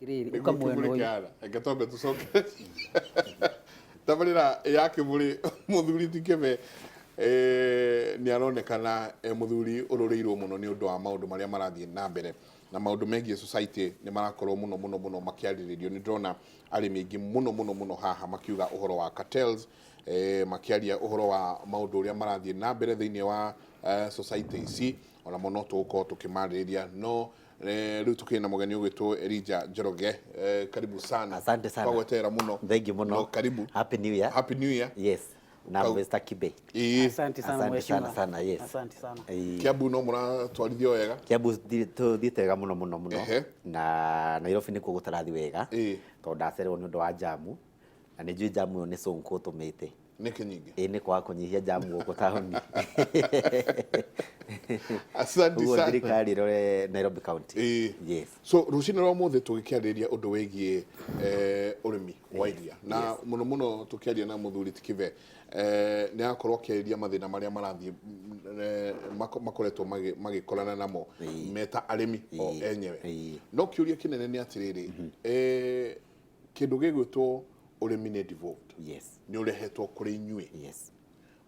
Atĩrĩrĩ, Nĩguo ũka mwena kĩmũrĩ ũyũ. kĩhana. Reke twambe tũcoke tabarĩra ya kĩmũrĩ. Mũthuri ti Kĩbe nĩ aronekana e mũthuri ũrũrĩirwo mũno nĩ ũndũ wa maũndũ marĩa marathiĩ na mbere, na maũndũ megiĩ society nĩ marakorwo mũno mũno mũno makĩarĩrĩrio. Nĩ ndĩrona arĩmi aingĩ mũno mũno mũno haha makiuga ũhoro wa cartels, makĩaria ũhoro wa maũndũ ũrĩa marathiĩ na mbere thĩinĩ wa society ici. Ona mũno tũgũkorwo tũkĩmarĩrĩria, no rĩu tukĩrĩ na mũgeni ũgwĩtwo Elijah Njoroge. Karibu sana. Asante sana. Twagweterera mũno. Thank you mũno. No, karibu. Happy New Year. Happy New Year. Yes. Na Kau- Mr. Kibe. Ĩĩ. Asante sana, Asante mheshimiwa. sana sana, yes. Asante sana. Ĩĩ. Kiambu no mũratwarithio wega? Kiambu tũthiĩte wega mũno mũno mũno. Na Nairobi nĩkuo gũtarathi wega. Tondũ ndacererwo nĩ ũndũ wa jamu. Na nĩ njũĩ jamu ĩyo nĩ Sonko ũtũmĩte. Nĩkĩ nyingĩ? Ĩĩ, nĩ kwaga kũnyihia jamu gũkũ taũni. Asante Ũguo sana. thirikari ĩrore Nairobi County. Yes. So rũcinĩ rwa ũmũthĩ tũgĩkĩarĩrĩria ũndũ wĩgiĩ ũrĩmi wa iria, na mũno mũno tũkĩaria na mũthuri ti Kibe, nĩ arakorwo akĩarĩria mathĩna marĩa marathiĩ makoretwo magĩkorana namo meta arĩmi o enyewe. No kĩũria kĩnene nĩ atĩrĩrĩ, kĩndũ gĩgwĩtwo ũrĩmi nĩ devolved. Nĩ ũrehetwo kũrĩ inyuĩ.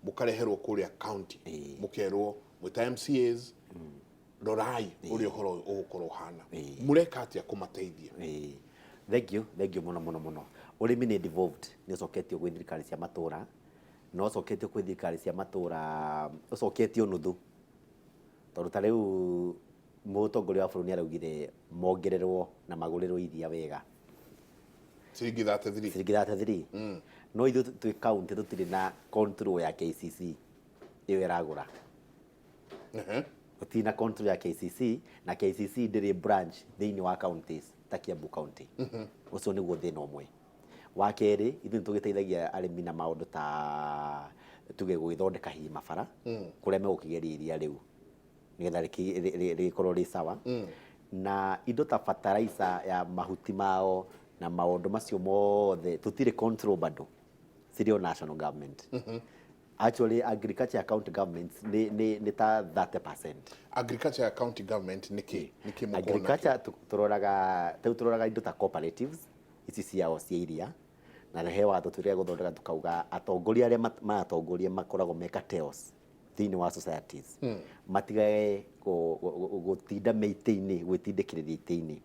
Mũkareherwo kũrĩa county. Mũkerwo mwĩta MCAs, rorai ũrĩa ũhoro ũyũ ũgũkorwo ũhana. Mũreka atĩa kũmateithia? Thank you, thank you mũno mũno mũno. Ũrĩmi nĩ devolved, nĩ ũcoketio gwĩ thirikari cia matũra, na ũcoketio kwĩ thirikari cia matũra, ũcoketio nuthu. Tondũ ta rĩu mũtongoria wa bũrũri nĩ araugire mongererwo na magũrĩrwo iria wega. Ciringi 33. Ciringi 33. No ithuĩ twĩ county tũtirĩ na control ya KCC ĩyo ĩragũra. Gũtirĩ na control ya KCC, na KCC ndĩrĩ branch thĩinĩ wa counties ta Kiambu County. Ũcio nĩguo thĩna ũmwe. Wa kerĩ, ithuĩ nĩ tũgĩteithagia arĩmi na maũndũ ta tuge gũgĩthondeka hihi mabara kũrĩa megũkĩgeria iria rĩu nĩgetha rĩgĩkorwo rĩ sawa, na indo ta fertilizer ya mahuti mao na maũndũ macio mothe tũtirĩ control bado, cirĩ o national government. Actually, agriculture ya county governments nĩ ta 30%. Agriculture ya county government nĩ kĩ? Nĩ kĩ mũkoragwo nakĩo? Agriculture tũroraga, rĩu tũroraga indo ta cooperatives ici ciao cia iria, na he watho tũrĩa gũthondeka tukauga atongoria arĩa maratongoria makoragwo me cartels thĩinĩ wa societies matigage gũtinda me itĩ-inĩ, gwĩtindĩkĩrĩria itĩ-inĩ.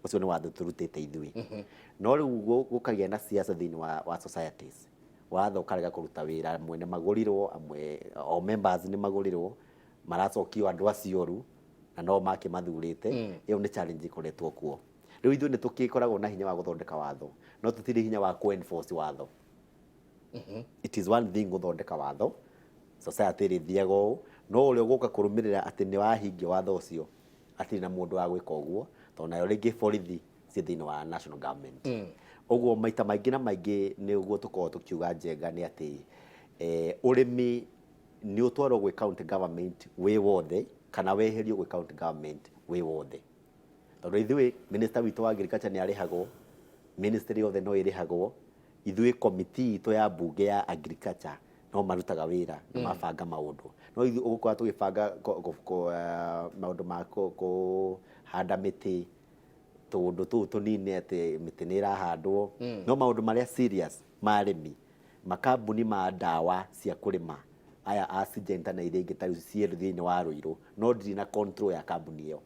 Ũcio nĩ watho tũrutĩte ithuĩ. No rĩu gũkagĩa na siasa thĩinĩ wa societies, watho ũkarega kũruta wĩra. Amwe nĩ magũrirwo, amwe o members nĩ magũrirwo, maracokio andũ acio oru na no makĩmathurĩte. Ĩyo nĩ challenge ĩkoretwo kuo. Rĩu ithuĩ nĩ tũgĩkoragwo na hinya wa gũthondeka watho, no tũtirĩ hinya wa kũ enforce watho. It is one thing gũthondeka watho, society ĩrĩthiaga ũũ, no ũrĩa ũgũka kũrũmĩrĩra atĩ nĩ wahingia watho ũcio, hatirĩ na mũndũ wa gwĩka ũguo, tondũ nayo rĩngĩ borithi ciĩ thĩinĩ wa national government. Ũguo maita maingĩ na maingĩ nĩ ũguo tũkoragwo tũkiuga njenga nĩ atĩ ũrĩmi nĩ ũtwarwo gwĩ county government wĩ wothe kana weherio gwĩ county government wĩ wothe. Tondũ ithuĩ minister witũ wa agriculture nĩ arĩhagwo, ministry yothe no ĩrĩhagwo, ithuĩ committee itũ ya mbunge ya agriculture no marutaga wĩra na mabanga maũndũ. No ithuĩ ũgũkora tũgĩbanga maũndũ ma kũhanda mĩtĩ, tũũndũ tũu tũnini atĩ mĩtĩ nĩ ĩrahandwo, no maũndũ marĩa serious ma arĩmi, makambuni ma ndawa cia kũrĩma aya a Syngenta na iria ingĩ ta rĩu ciĩ thĩinĩ wa Ruiru, no ndirĩ na control ya kambuni ĩyo.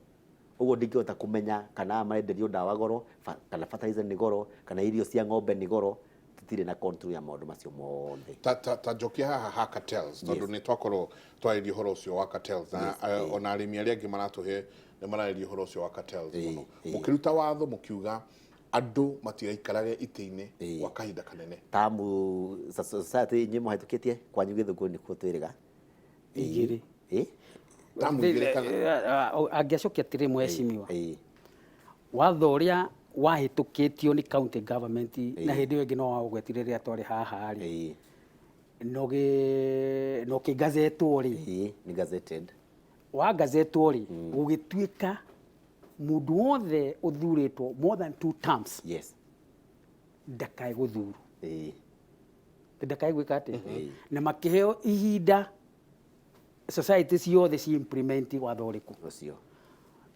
Ũguo ndingĩhota kũmenya kana aya marenderio ndawa goro, kana fertilizer nĩ goro, kana irio cia ng'ombe nĩ goro, tũtirĩ na control ya maũndũ macio mothe. Ta njokia haha ha cartels, tondũ nĩ twakorwo twarĩria ũhoro ũcio wa cartels, na ona arĩmi arĩa angĩ maratũhe nĩ mararĩria ũhoro ũcio wa cartels mũno. Mũkĩruta watho mũkiuga andũ matigaikarage itĩ-inĩ gwa kahinda kanene. Tamu society inyuĩ mũhetũkĩtie kwanyu Gĩthũngũ nĩkuo twĩrĩga. Igĩrĩ. Tamu igĩrĩ kana Angĩacokia atĩrĩ, mheshimiwa, watho ũrĩa wahĩtũkĩtio nĩ county government na hĩndĩ ĩyo ĩngĩ no waũgwetire rĩrĩa twarĩ haha rĩ, na ũkĩgazetwo rĩ, Ĩĩ, nĩ gazetted. Wagazetwo rĩ, gũgĩtuĩka mũndũ wothe ũthurĩtwo more than two terms ndakae gũthurwo. Ndakae gwĩka atĩa? Na makĩheo ihinda society ciothe ci implement watho ũrĩkũ? Ũcio.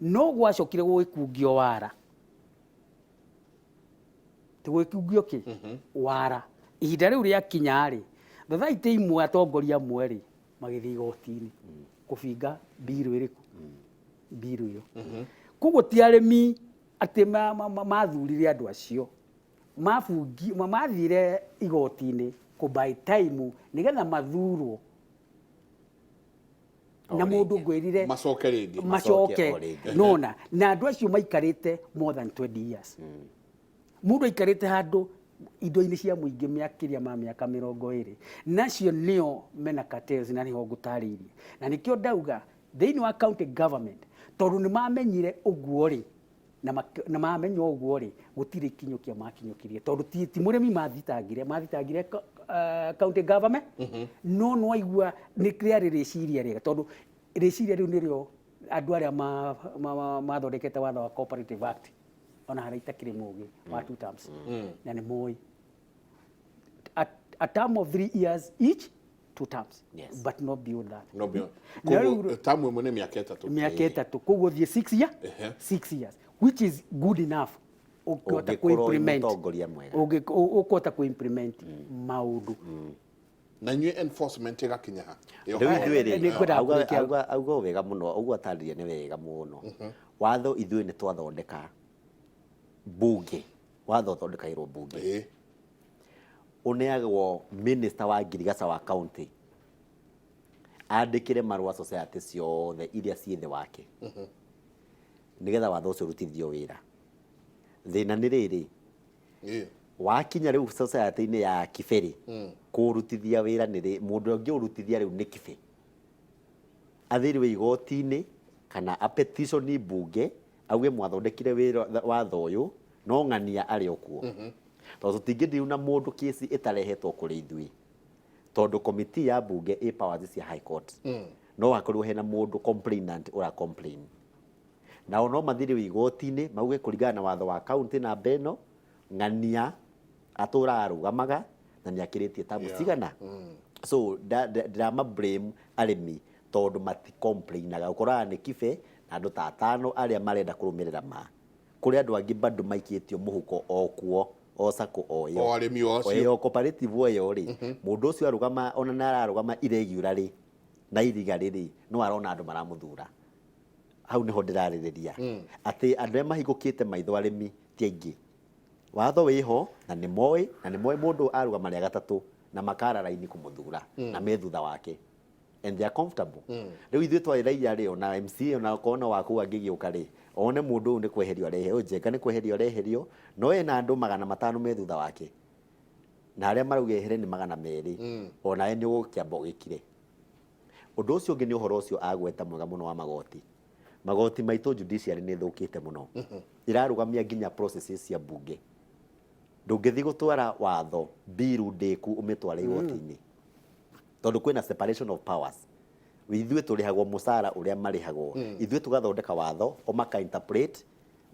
No gwacokire gũgĩkungio wara. Tũgĩkungio kĩ wara. Ihinda rĩu rĩakinya rĩ, thothaitĩ imwe, atongoria amwe rĩ, magĩthiĩ igoti-inĩ kũbinga mbiru ĩrĩkũ, mbiru ĩyo. Koguo ti arĩmi atĩ mathurire andũ acio, mabungi mathire igoti-inĩ kũ buy time nĩgetha mathurwo na mũndũ ngwĩrire macoke rĩngĩ. Macoke. Macoke o rĩngĩ. Nona na andũ acio maikarĩte more than 20 years. Mũndũ aikarĩte handũ indo-inĩ cia mũingĩ makĩria ma mĩaka 20, nacio nĩo mena cartels, na nĩho ngũtarĩirie, na nĩkĩo ndauga thĩinĩ wa county government, tondũ nĩ mamenyire ũguo rĩ, na mamenya ũguo rĩ, gũtirĩ ikinyũkia makinyũkirie, tondũ ti mũrĩmi mathitangire county government. No nĩwaigua nĩ rĩarĩ rĩciria rĩega, tondũ rĩciria rĩu nĩrĩo andũ arĩa mathondekete watho wa Cooperative Act, ona harĩa itakĩrĩ mũgĩ wa two terms, na nĩ moĩ a term of 3 years each, two terms, but not beyond that. No beyond. Na rĩu- Koguo tamu ĩmwe nĩ mĩaka 3. Mĩaka 3, koguo thiĩ 6 year, 6 years, which is good enough ũngĩhota Ũngĩkorwo wĩ kũ-implement mũtongoria mwega. Ũkũhota kũ-implement maũndũ. Na inyuĩ enforcement ĩgakinya ha? Ĩyo Rĩu haha. ithuĩ rĩ, Nĩ ngwendaga kũrĩkia. Auga o wega mũno, ũguo atarĩria nĩ wega mũno. Watho ithuĩ nĩ twathondeka bunge, watho ũthondekagĩrwo bunge, ũneagwo minister wa ngirigaca wa county andĩkĩre marũa society ciothe iria ciĩ thĩ wake, nĩgetha watho ũcio ũrutithio wĩra. Thĩna nĩ rĩrĩ, wakinya rĩu society-inĩ ya Kiberi, kũrutithia wĩra nĩ rĩ mũndũ ũrĩa ũngĩũrutithia rĩu nĩ Kibe athĩrĩwe igoti-inĩ kana a petition bunge, auge mwathondekire wĩra watho ũyũ no ng'ania arĩ o kuo, tondũ tũtingĩthiĩ na mũndũ kĩci ĩtarehetwo kũrĩ ithuĩ, tondũ committee ya bunge ĩ powers cia high court. No hakorwo hena mũndũ complainant ũra complain, nao no mathirĩwe igoti-inĩ mauge kũringana na watho wa county namba ĩno, ng'ania atũraga arũgamaga na nĩ akĩrĩtie tamu cigana. So ndirama blame arĩmi, tondũ mati complainaga. Ũkoraga nĩ Kibe na andũ ta atano arĩa marenda kũrũmĩrĩra ma kũrĩ andũ angĩ bado maikĩtio mũhuko o kuo o sacco o ĩyo. O arĩmi o acio. Ĩyo cooperative o ĩyo rĩ, mũndũ ũcio arũgama, ona nĩ ararũgama irregularly na illegally rĩ, no arona andũ maramũthura. Hau nĩho ndĩrarĩrĩria atĩ andũ arĩa mahingũkĩte maitho arĩmi ti aingĩ. Watho wĩho na nĩ moĩ, na nĩ moĩ mũndũ arũgama rĩa gatatũ na makara raini kũmũthura na me thutha wake and they are comfortable. Rĩu ithuĩ twarĩ raia rĩ, ona MCA ona okorwo no waku angĩgĩũka rĩ, one mũndũ ũyũ nĩ kweherio arehe, ũyũ Njenga nĩ kweherio areherio, no ena andũ 500 me thutha wake, na arĩa marauga ehere nĩ 200, onawe nĩ ũgũkĩamba ũgĩkire. Ũndũ ũcio ũngĩ nĩ ũhoro ũcio agweta mwega mũno wa magoti. Magoti maitũ, judiciary nĩ ĩthũkĩte mũno, ĩrarũgamia nginya processes cia bunge. Ndũngĩthiĩ gũtwara watho biru ndĩku ũmĩtware igoti-inĩ, tondũ kwĩna separation of powers. Ithuĩ tũrĩhagwo mũcara ũrĩa marĩhagwo, ithuĩ tũgathondeka watho, o maka interpret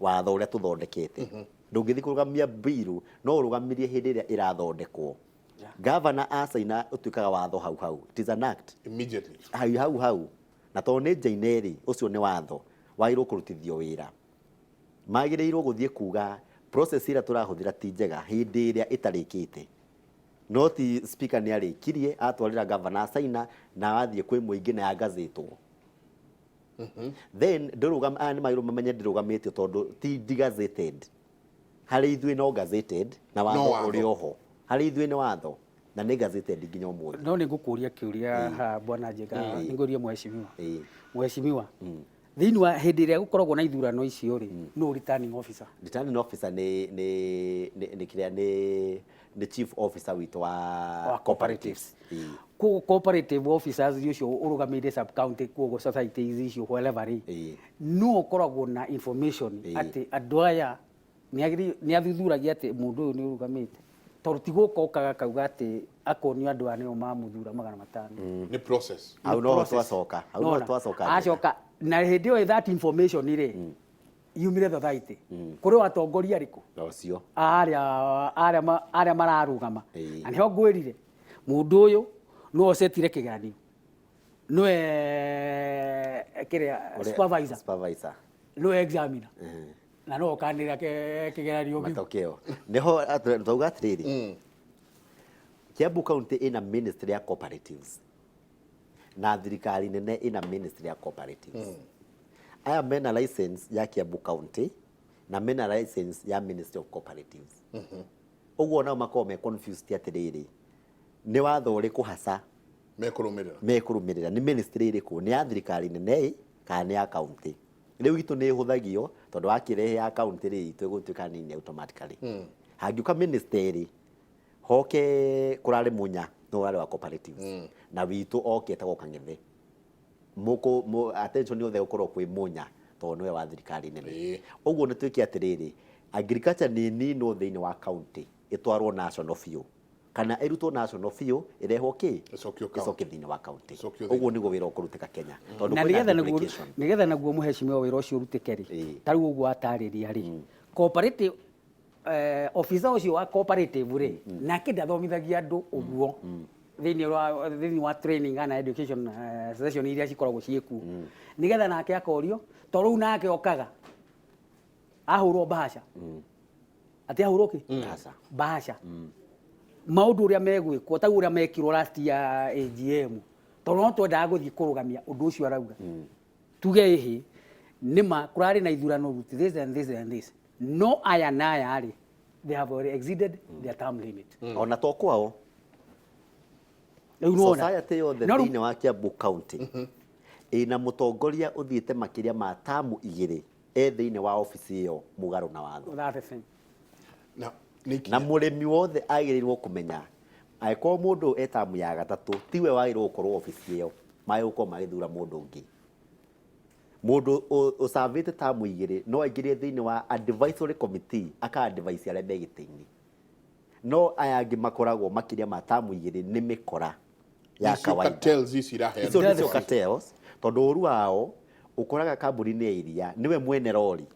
watho ũrĩa tũthondekete. Ndũngĩthiĩ kũrũgamia biru, no ũrũgamirie hĩndĩ ĩrĩa ĩrathondekwo. Gavana acaina ũtuĩkaga watho hau hau, it is an act. Immediately. Hau hau hau, na tondũ nĩ njaine rĩ, ũcio nĩ watho wagĩrĩirwo kũrutithio wĩra. Magĩrĩirwo gũthiĩ kuga process ĩrĩa tũrahũthĩra ti njega hĩndĩ ĩrĩa ĩtarĩkĩte, no ti speaker nĩ arĩkirie atwarĩra gavana acaina na athiĩ kwĩ mũingĩ na yangazĩtwo. Then ndũrũgam aya nĩ magĩrĩirwo mamenye ndĩrũgamĩtio, tondũ ti degazetted harĩ ithuĩ, no gazetted na watho watho. ũrĩ oho harĩ ithuĩ nĩ watho na nĩ gazetted nginya ũmũthĩ. No nĩ ngũkũria kĩũria ha, bwana Njenga, nĩ ngũria mheshimiwa. Mheshimiwa, thĩinĩ wa hĩndĩ ĩrĩa gũkoragwo na ithurano icio rĩ, no returning officer? Returning officer nĩ kĩrĩa nĩ chief officer witũ wa Wa cooperatives. Koguo cooperative officers ũcio ũrũgamĩrĩire sub county, koguo societies icio wherever rĩ, no ũkoragwo na information atĩ andũ aya nĩ athuthuragia atĩ mũndũ ũyũ nĩ ũrũgamĩte, tondũ ti gũka ũkaga akauga atĩ akonio andũ aya nĩo mamũthura 500. Nĩ process. Hau noho Process. twacoka, hau noho Nona, twacoka njĩra. Acoka na hĩndĩ ĩyo that information rĩ yumire society kũrĩ watongoria arĩkũ? Ũcio. Arĩa mararũgama. Na nĩho ngwĩrire mũndũ ũyũ no ũcetire kĩgeranio, nĩwe kĩrĩa supervisor, Supervisor. Nĩwe examiner. Na no ũkanĩra kĩgeranio kĩu. Matokeo niho twauga atiriri, Kiambu County ina ministry ya cooperatives na thirikari nene ina ministry ya cooperatives. Aya mena license ya Kiambu County na mena license ya Ministry of Cooperatives. Ũguo nao makoragwo me confused atiriri, nĩ watho ũrĩkũ hasa mekũrũmĩrĩra? Mekũrũmĩrĩra nĩ ministry ĩrĩkũ, nĩ ya thirikari nene ĩ kana nĩ ya county? Rĩu itũ nĩ ĩhũthagio tondũ wakĩrehe ya county rĩ, itũ ĩgũtuĩka nini automatically. Hangĩũka ministry rĩ, hoke kũrarĩ Munya nĩ ũrarĩ wa cooperatives na witũ oke etagwo Kang'ethe, mũkũ attention yothe gũkorwo kwĩ Munya tondũ nĩwe wa thirikari nene. Ũguo nĩ twĩke atĩrĩrĩ, agriculture nĩ ninwo thĩinĩ wa county ĩtwarwo national biũ, kana ĩrutwo national biũ ĩrehwo kĩ? Ĩcokio county. Ĩcokio thĩinĩ wa county. Ĩcokio thĩinĩ. Ũguo nĩguo wĩra ũkũrutĩka Kenya tondũ Na kwĩna nĩgetha naguo duplication. Nĩgetha naguo mũhecimiwa wĩra ũcio ũrutĩke rĩ, ta rĩu ũguo atarĩria rĩ, cooperative officer ũcio wa cooperative rĩ, nake ndathomithagia andũ ũguo thĩinĩ wa training kana education session iria cikoragwo ciĩkuo, nĩgetha nake akorio, to rĩu nake okaga ahũrwo bahasha, atĩ ahũrwo kĩ? Aca. Bahasha maũndũ ũrĩa megwĩkwo ta ũrĩa mekirwo last year AGM, tondũ no twendaga gũthiĩ kũrũgamia ũndũ ũcio arauga, tuge ĩhĩ nĩma kũrarĩ na ithurano route this and this and this, no aya na aya rĩ, they have already exceeded their term limit. Ona to kwao. Rĩu nĩwona. Society yothe No rĩu- thĩinĩ wa Kiambu County ĩna mũtongoria ũthiĩte makĩria ma tamu 2 e thĩinĩ wa obici ĩyo mũgarũ na watho. That's the thing. Na nĩ Na ikinya mũrĩmi wothe agĩrĩirwo kũmenya angĩkorwo mũndũ e tamu ya gatatũ tiwe wagĩrĩirwo gũkorwo obici ĩyo, magĩrĩirwo gũkorwo magĩthura mũndũ ũngĩ. Mũndũ ũcavĩte tamu 2 no aingĩrie thĩinĩ wa advisory committee, aka advise arĩa me gĩtĩ-inĩ, no aya angĩ makoragwo makĩria ma tamu 2 nĩ mĩkora ya Icio kawaida. Cartels ici iraheana. Icio nĩcio cartels, tondũ ũru wao ũkoraga kambuni-inĩ ya iria nĩwe mwene rori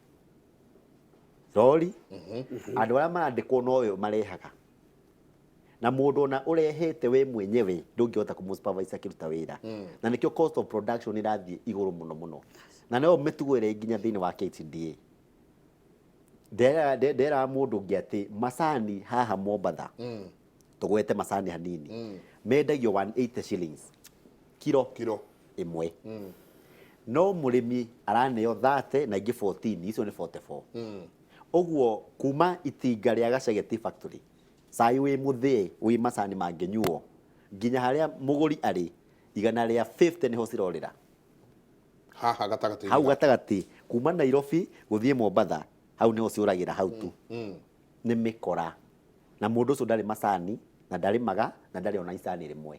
rori, andũ arĩa marandĩkwo nowe marehaga, na mũndũ ona ũrehete we mwenyewe ndũngĩhota kũmũ-supervise akĩruta wĩra, na nĩkĩo cost of production ĩrathiĩ igũrũ mũno mũno, na no mĩtugo ĩrĩa nginya thĩinĩ wa KTDA. Nderaga mũndũ ũngĩ atĩ macani haha Mombatha, tũgwete macani hanini, mendagio 180 shillings kiro kiro ĩmwe, no mũrĩmi araneo 30 na ingĩ 14, icio nĩ 44. Ũguo kuma itinga rĩa Gachege Tea Factory, cai wĩ mũthĩe wĩ macani mangĩnyuo, nginya harĩa mũgũri arĩ, 150 nĩho cirorĩra. Haha gatagatĩ. Hau gatagatĩ kuma Nairobi gũthiĩ Mombatha, hau nĩho ciũragĩra, hau tu nĩ mĩkora, na mũndũ ũcio ndarĩ macani na ndarĩmaga na ndarĩ ona icani rĩmwe,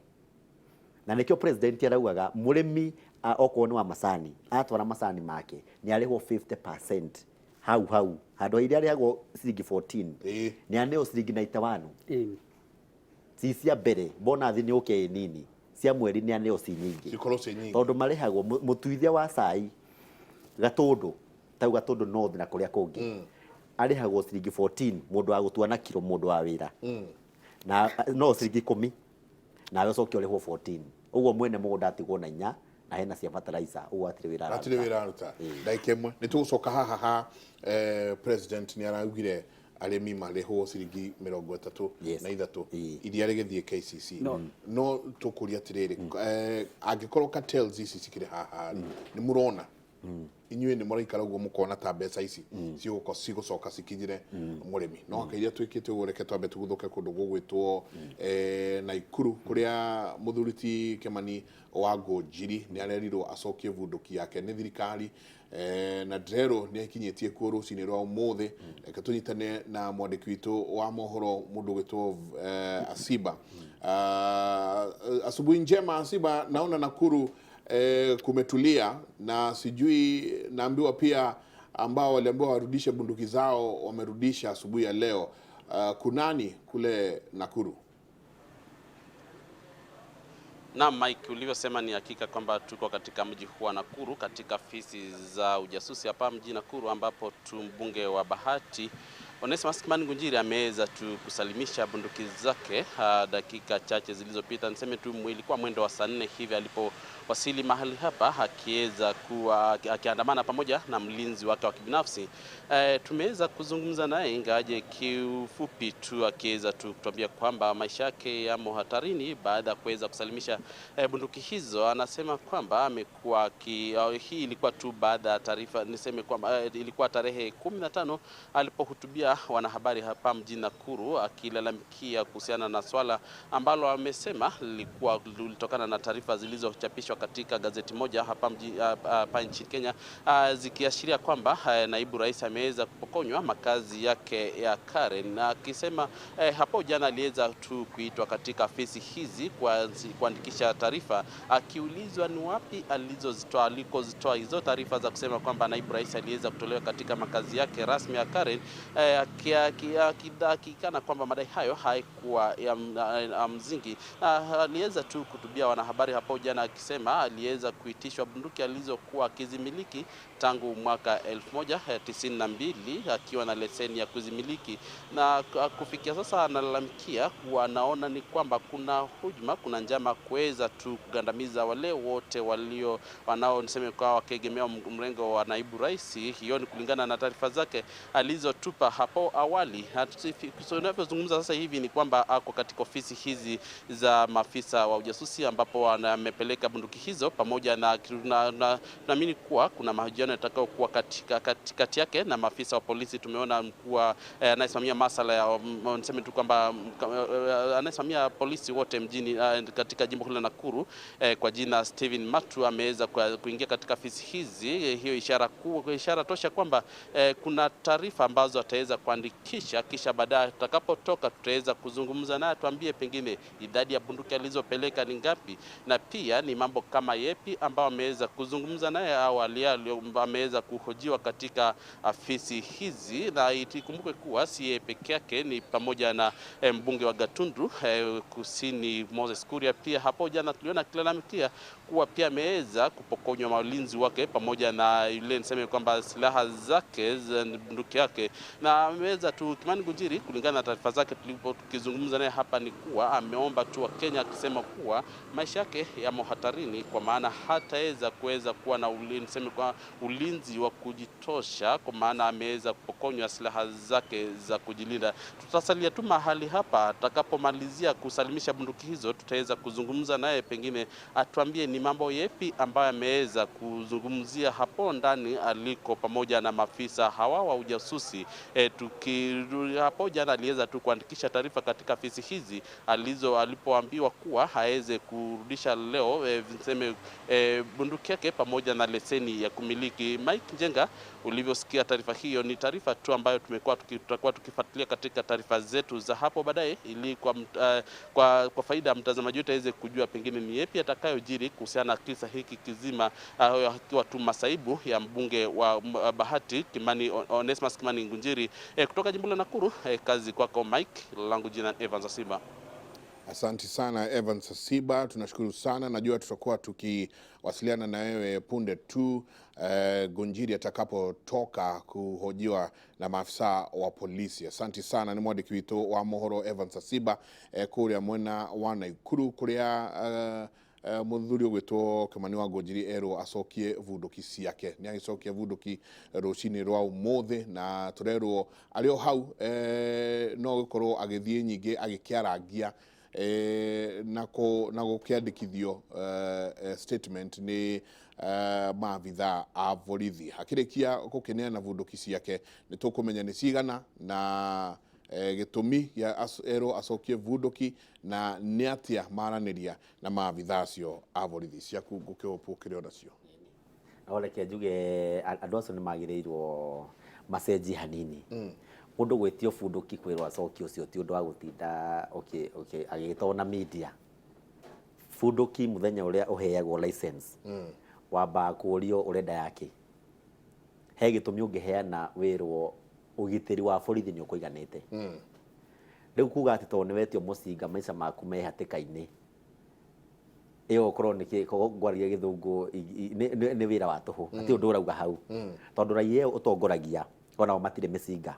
na nĩkĩo president araugaga mũrĩmi okorwo nĩ wa macani atwara macani make nĩ arĩhwo 50% hau hau, handũ ha iria arĩhagwo ciringi 14, nĩ aneo ciringi 91. Ci cia mbere bonathi nĩ ũke ĩ nini, cia mweri nĩ aneo ci nyingĩ. Cikorwo ciĩ nyingĩ. Tondũ marĩhagwo mũtuithia wa cai Gatũndũ, tau Gatũndũ North na kũrĩa kũngĩ, arĩhagwo ciringi 14, mũndũ wa gũtua na kiro, mũndũ wa wĩra na no ciringi 10, nawe ũcoke ũrĩhwo 14. Ũguo mwene mũgũnda atigwo na inya, na hena cia fertilizer, ũguo hatirĩ wĩra hatirĩ araruta. Wĩra aruta. Ndagĩka ĩmwe nĩ tũgũcoka haha ha president nĩ araugire arĩmi marĩhwo ciringi 33 iria rĩgĩthiĩ KCC. No. No tũkũria atĩrĩrĩ, angĩkorwo cartels ici cikĩrĩ haha rĩ, nĩ mũrona inyuĩ nĩ mũraikara ũguo mũkona ta mbeca ici cigũko cigũcoka cikinyĩre mũrĩmi? No akairia twĩkĩte ũguo, reke twambe tũguthũke kũndũ gũgwĩtwo Naikuru, kũrĩa mũthuri ti Kĩmani wa Ngũnjiri nĩ arerirwo acokie bunduki yake nĩ thirikari, na ndĩrerwo nĩ akinyĩtie kuo rũcinĩ rwa ũmũthĩ. Reke tũnyitane na mwandĩki witũ wa mohoro, mũndũ ũgwĩtwo Asiba. Asubuhi njema Asiba, naona Nakuru kumetulia na sijui naambiwa pia ambao waliambiwa warudishe bunduki zao wamerudisha asubuhi ya leo. Kunani kule Nakuru? Naam, Mike, ulivyosema ni hakika kwamba tuko katika mji huu wa Nakuru katika afisi za ujasusi hapa mjini Nakuru, ambapo tu mbunge wa Bahati Onesmus Kimani Ngunjiri ameweza tu kusalimisha bunduki zake dakika chache zilizopita. Niseme tu ilikuwa mwendo wa saa 4 hivi alipowasili mahali hapa akiweza kuwa akiandamana pamoja na mlinzi wake wa kibinafsi. Tumeweza kuzungumza naye ingawaje kiufupi tu, akiweza tu kutuambia kwamba maisha yake yamo hatarini baada ya kuweza kusalimisha bunduki hizo. Anasema kwamba amekuwa hii ilikuwa tu baada ya taarifa, niseme kwamba ilikuwa tarehe 15 alipohutubia wanahabari hapa mjini Nakuru akilalamikia kuhusiana na swala ambalo amesema lilikuwa lilitokana na taarifa zilizochapishwa katika gazeti moja hapa hapa nchini Kenya, zikiashiria kwamba naibu rais ameweza kupokonywa makazi yake ya Karen, na akisema hapo jana aliweza tu kuitwa katika afisi hizi kuandikisha taarifa, akiulizwa ni wapi alizozitoa alikozitoa hizo taarifa za kusema kwamba naibu rais aliweza kutolewa katika makazi yake rasmi ya Karen, akikana kwamba madai hayo haikuwa ya msingi. Aliweza tu kutubia wanahabari hapo jana akisema aliweza kuitishwa bunduki alizokuwa akizimiliki tangu mwaka 1992 akiwa na leseni ya kuzimiliki, na kufikia sasa analalamikia kuwa anaona ni kwamba kuna hujuma, kuna njama kuweza tu kugandamiza wale wote walio wanao niseme kwa wakiegemea mrengo wa naibu rais. Hiyo ni kulingana na taarifa zake alizotupa hapo awali. Tunavyozungumza sasa hivi ni kwamba ako katika ofisi hizi za maafisa wa ujasusi ambapo amepeleka bunduki hizo pamoja na tunaamini kuwa kuna mahojiano yatakayokuwa katikati yake na maafisa wa polisi. Tumeona mkuu anayesimamia masuala ya niseme tu kwamba anayesimamia polisi wote mjini katika jimbo hilo la Nakuru kwa jina Steven Matu ameweza kuingia katika ofisi hizi. Hiyo ishara tosha kwamba kuna taarifa ambazo ataweza kuandikisha, kisha baadaye atakapotoka tutaweza kuzungumza naye tuambie pengine idadi ya bunduki alizopeleka ni ngapi, na pia ni mambo kama yepi ambao ameweza kuzungumza naye au ameweza kuhojiwa katika afisi hizi. Na ikumbukwe kuwa si yeye peke yake, ni pamoja na mbunge wa Gatundu Kusini Moses Kuria. Pia hapo jana tuliona akilalamikia kuwa pia ameweza kupokonywa malinzi wake pamoja na yule niseme kwamba silaha zake, bunduki yake, na ameweza tu Kimani Ngunjiri, kulingana na taarifa zake tulipotukizungumza naye hapa, ni kuwa ameomba tu wa Kenya akisema kuwa maisha yake yamo hatarini, kwa maana hataweza kuweza kuwa na niseme kwa ulinzi wa kujitosha, kwa maana ameweza kupokonywa silaha zake za kujilinda. Tutasalia tu mahali hapa atakapomalizia kusalimisha bunduki hizo, tutaweza kuzungumza naye, pengine atuambie ni mambo yepi ambayo ameweza kuzungumzia hapo ndani aliko pamoja na maafisa hawa wa ujasusi. Hapo jana aliweza tu kuandikisha taarifa katika afisi hizi alipoambiwa kuwa haeze kurudisha leo niseme bunduki yake pamoja na leseni ya kumiliki. Mike Njenga, ulivyosikia taarifa hiyo, ni taarifa tu ambayo tutakuwa tukifuatilia katika taarifa zetu za hapo baadaye, ili kwa faida ya mtazamaji wetu aweze kujua pengine ni yepi atakayojiri kuhusiana na kisa hiki kizima, akiwa tu masaibu ya mbunge wa Bahati Kimani Onesmus Kimani Ngunjiri kutoka jimbo la Nakuru. Kazi kwako Mike, langu jina Evans Asiba. Asante sana Evans Asiba, tunashukuru sana. Najua tutakuwa tukiwasiliana na wewe punde tu Ngunjiri atakapotoka kuhojiwa na maafisa wa polisi. Asante sana. Ni mwandiki witũ wa mohoro Evans Asiba kuria mwena wa Naikuru kuria muthuri ũgwĩtwo Kimani wa Ngunjiri erwo acokie bunduki ciake. Nĩ agĩcokia bunduki rũcinĩ rwa ũmũthĩ, na tũrerwo arĩ o hau no gũkorwo agĩthiĩ nyingĩ agĩkĩarangia na gũkĩandĩkithio statement nĩ maabithaa a borithi. Akĩrĩkia gũkĩneana bunduki ciake nĩ tũkũmenya nĩ cigana na gĩtũmi gĩa erwo acokie bunduki na nĩ atĩa maranĩria na maabithaa acio a borithi. Ciaku ngũkĩhũpwo kĩrĩ o nacio. No reke njuge andũ acio nĩ magĩrĩirwo macenjie hanini. Mũndũ gwĩtio bunduki kwĩrwo acokie ũcio ti ũndũ wa gũtinda agĩtwo na media. Bunduki mũthenya ũrĩa ũheagwo license wambaga kũũrio ũrenda yake. He gĩtũmi ũngĩheana wĩrwo ũgitĩri wa borithi nĩ ũkũiganĩte. Rĩu kuga atĩ tondũ nĩ wetio mũcinga maica maku me hatĩka-inĩ, ĩyo ũkorwo nĩ ngwaria gĩthũngũ nĩ wĩra wa tũhũ. Hatirĩ ũndũ ũrauga hau. Tondũ raia ĩyo ũtongoragia onao matirĩ mĩcinga.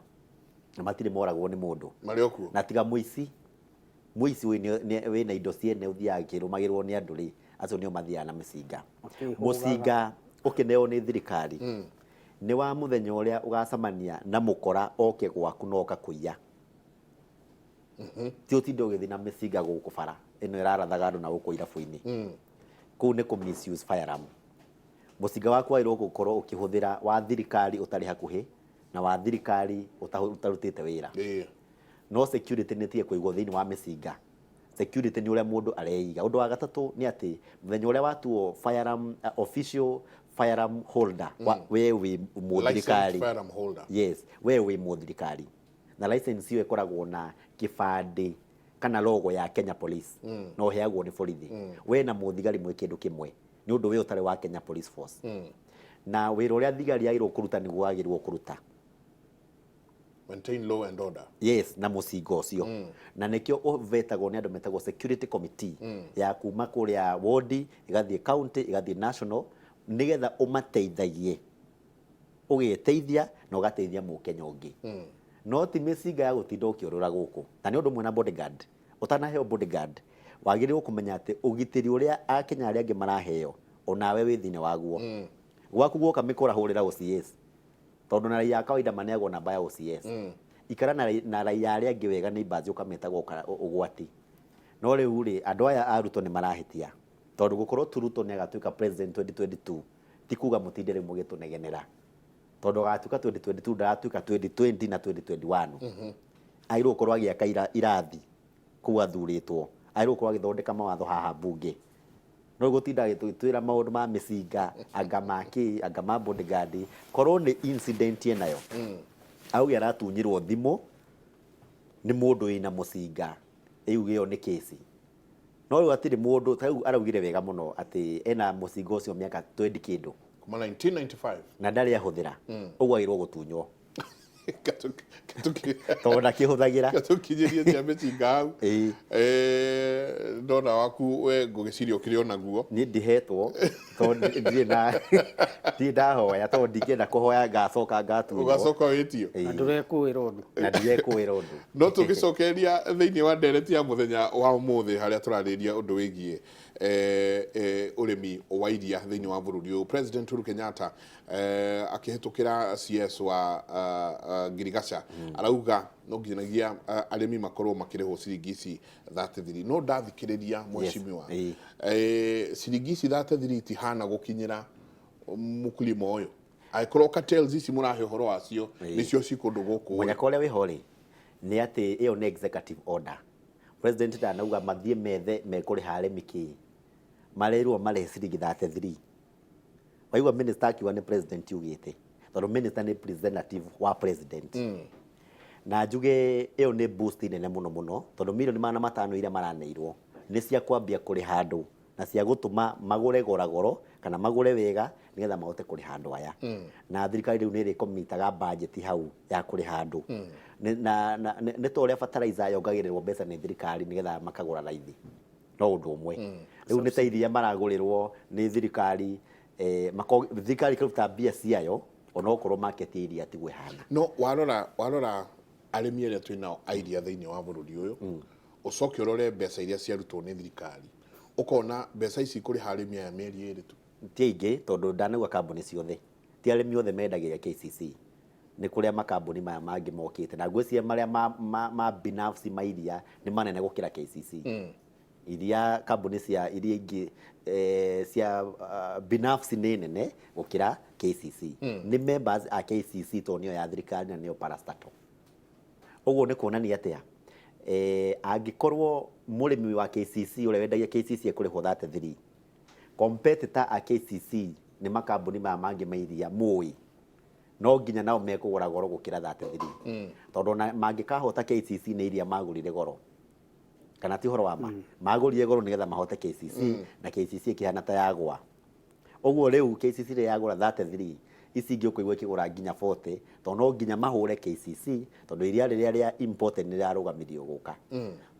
Na matirĩ moragwo nĩ mũndũ. Marĩ o kuo. Na tiga mũici, mũici wĩna indo ciene ũthiaga akĩrũmagĩrĩrwo nĩ andũ rĩ, acio nĩo mathiaga na mĩcinga. Makĩhũgaga. Mũcinga ũkĩneo nĩ thirikari nĩ wa mũthenya ũrĩa ũgacemania na mũkora oke gwaku na oka kũiya. Ti ũtinde ũgĩthiĩ na mĩcinga gũkũ bara ĩno ĩrarathaga andũ na gũkũ irabu-inĩ. Kũu nĩ kũ misuse firearm. Mũcinga waku wagĩrĩirwo gũkorwo ũkĩhũthĩra wa thirikari ũtarĩ hakuhĩ na wa thirikari ũtarutĩte wĩra. No security nĩ ĩtige kũigwo thĩinĩ wa mĩcinga. Security nĩ ũrĩa mũndũ areiga. Ũndũ wa gatatũ nĩ atĩ mũthenya ũrĩa watuo firearm, official firearm holder, we wĩ mũthirikari. Licensed firearm holder. Yes, we wĩ mũthirikari. Na license ĩyo ĩkoragwo na kĩbandĩ kana logo ya Kenya Police. Na ũheagwo nĩ borithi. We na mũthigari mwĩ kĩndũ kĩmwe. Nĩ ũndũ we ũtarĩ wa Kenya Police Force. Na wĩra ũrĩa thigari yagĩrĩirwo kũruta nĩguo wagĩrĩirwo kũruta. Maintain law and order. Yes, na mũcinga ũcio. Na nĩkĩo ũvetagwo nĩ andũ metagwo security committee ya kuma kũrĩa ward ĩgathiĩ county ĩgathiĩ national, nĩgetha ũmateithagie ũgeteithia na ũgateithia mũkenya ũngĩ. No ti mĩcinga ya gũtinda ũkĩũrũra gũkũ. Na nĩ ũndũ ũmwe na bodyguard. Ũtanaheo bodyguard wagĩrĩirwo kũmenya atĩ ũgitĩri ũrĩa akenya arĩa angĩ maraheo onawe wĩ thĩinĩ waguo. Gwaku guoka mĩkora hũrĩra OCS. Tondũ na raia a kawaida maneagwo namba ya OCS. Ikara na raia arĩa angĩ wega neighbors ũkametagwo ũgwati. No rĩu rĩ, andũ aya a Ruto nĩ marahĩtia. Tondũ gũkorwo tu Ruto nĩ agatuĩka president 2022 ti kuga mũtinde rĩu mũgĩtũnegenera. Tondũ agatuĩka 2022 ndaratuĩka 2020 na 2021. Agĩrĩirwo gũkorwo agĩaka irathi kũu athurĩtwo. Agĩrĩirwo gũkorwo agĩthondeka mawatho haha mbunge. No gũtinda agĩtwĩra maũndũ ma mĩcinga, anga ma kĩ, anga ma bodyguard, korwo nĩ incident enayo. Auge aratunyirwo thimũ nĩ mũndũ wĩna mũcinga, ĩu ĩyo nĩ kesi. No rĩu hatirĩ mũndũ, ta rĩu araugire wega mũno atĩ ena mũcinga ũcio mĩaka 20 kĩndũ. Kuma 1995. Na ndarĩ ahũthĩra. Ũguo agĩrĩirwo gũtunywo. Tondũ ndakĩhũthagĩra. Gatũkinyĩrie cia mĩcinga hau. Ndona waku we ngũgĩciria ũkĩrĩ o naguo. Niĩ ndihetwo tondũ ndirĩ na ndirĩ ndahoya tondũ ndingĩenda kũhoya ngacoka ngatunywo. Ũgacoka wĩtio. Na ndũrekũĩra ũndũ. Na ndirekũĩra ũndũ. No tũgĩcokeria thĩinĩ wa ndereti ya mũthenya wa ũmũthĩ harĩa tũrarĩrĩria ũndũ wĩgiĩ ũrĩmi wa iria thĩinĩ wa bũrũri ũyũ. President Uhuru Kenyatta akĩhĩtũkĩra CS wa Ngirigaca arauga no nginyagia arĩmi makorwo makĩrĩhwo ciringi ici 33. No ndathikĩrĩria mheshimiwa, ciringi ici 33 itihana gũkinyĩra mũkulima ũyũ. Angĩkorwo cartels ici mũrahe ũhoro wacio nĩcio ci kũndũ gũkũ. Mũnyaka ũrĩa wĩho rĩ nĩ atĩ ĩyo nĩ executive order. President ndanauga mathiĩ methe mekũrĩha arĩmi kĩ, marerwo marĩhe ciringi 33. Waigua minister akiuga nĩ president ugĩte, tondũ minister nĩ representative wa president. Na njuge ĩyo nĩ boost nene mũno mũno, tondũ mirioni 500 iria maraneirwo nĩ cia kwambia kũrĩha andũ na cia gũtũma magũre goragoro kana magũre wega nĩgetha mahote kũrĩha andũ aya. Na thirikari rĩu nĩ ĩrĩkomitaga budget hau ya kũrĩha andũ. Nĩ ta ũrĩa fertilizer yongagĩrĩrwo mbeca nĩ thirikari nĩgetha makagũra raithi. No ũndũ ũmwe. Rĩu nĩ ta iria maragũrĩrwo nĩ thirikari, thirikari ĩkaruta mbia ciayo onokorwo market ya iria tiguo ĩhana. No warora arĩmi arĩa twĩ nao a iria thĩinĩ wa bũrũri ũyũ, ũcoke ũrore mbeca iria ciarutwo nĩ thirikari, ũkona mbeca ici ikũrĩha arĩmi aya mĩeri ĩrĩ tu. Ti aingĩ tondũ ndanauga kambuni ciothe, ti arĩmi othe mendagĩria KCC. Nĩ kũrĩa makambuni maya mangĩ mokĩte, na ngwĩciria marĩa ma binafsi ma iria nĩ manene gũkĩra KCC. Iria kambuni cia iria ingĩ cia binafsi nĩ nene gũkĩra KCC. Nĩ members a KCC tondũ nĩyo ya thirikari na nĩyo parastatal. Ũguo nĩ kuonania atĩa? Angĩkorwo mũrĩmi wa KCC ũrĩa wendagia KCC ekũrĩhwo 33, competitor a KCC nĩ makambuni maya mangĩ ma iria mũĩ, no nginya nao mekũgũra goro gũkĩra 33. Tondũ ona mangĩkahota KCC nĩ iria magũrire goro. Kana ti ũhoro wa ma? Magũrire goro nĩgetha mahote KCC, na KCC ĩkĩhana ta yagwa. Ũguo rĩu KCC rĩrĩa yagũra 33, ici ingĩ ũkũigua ikĩgũra nginya 40, tondũ no nginya mahũre KCC, tondũ iria rĩrĩa rĩa imported nĩ rĩrarũgamirio gũka.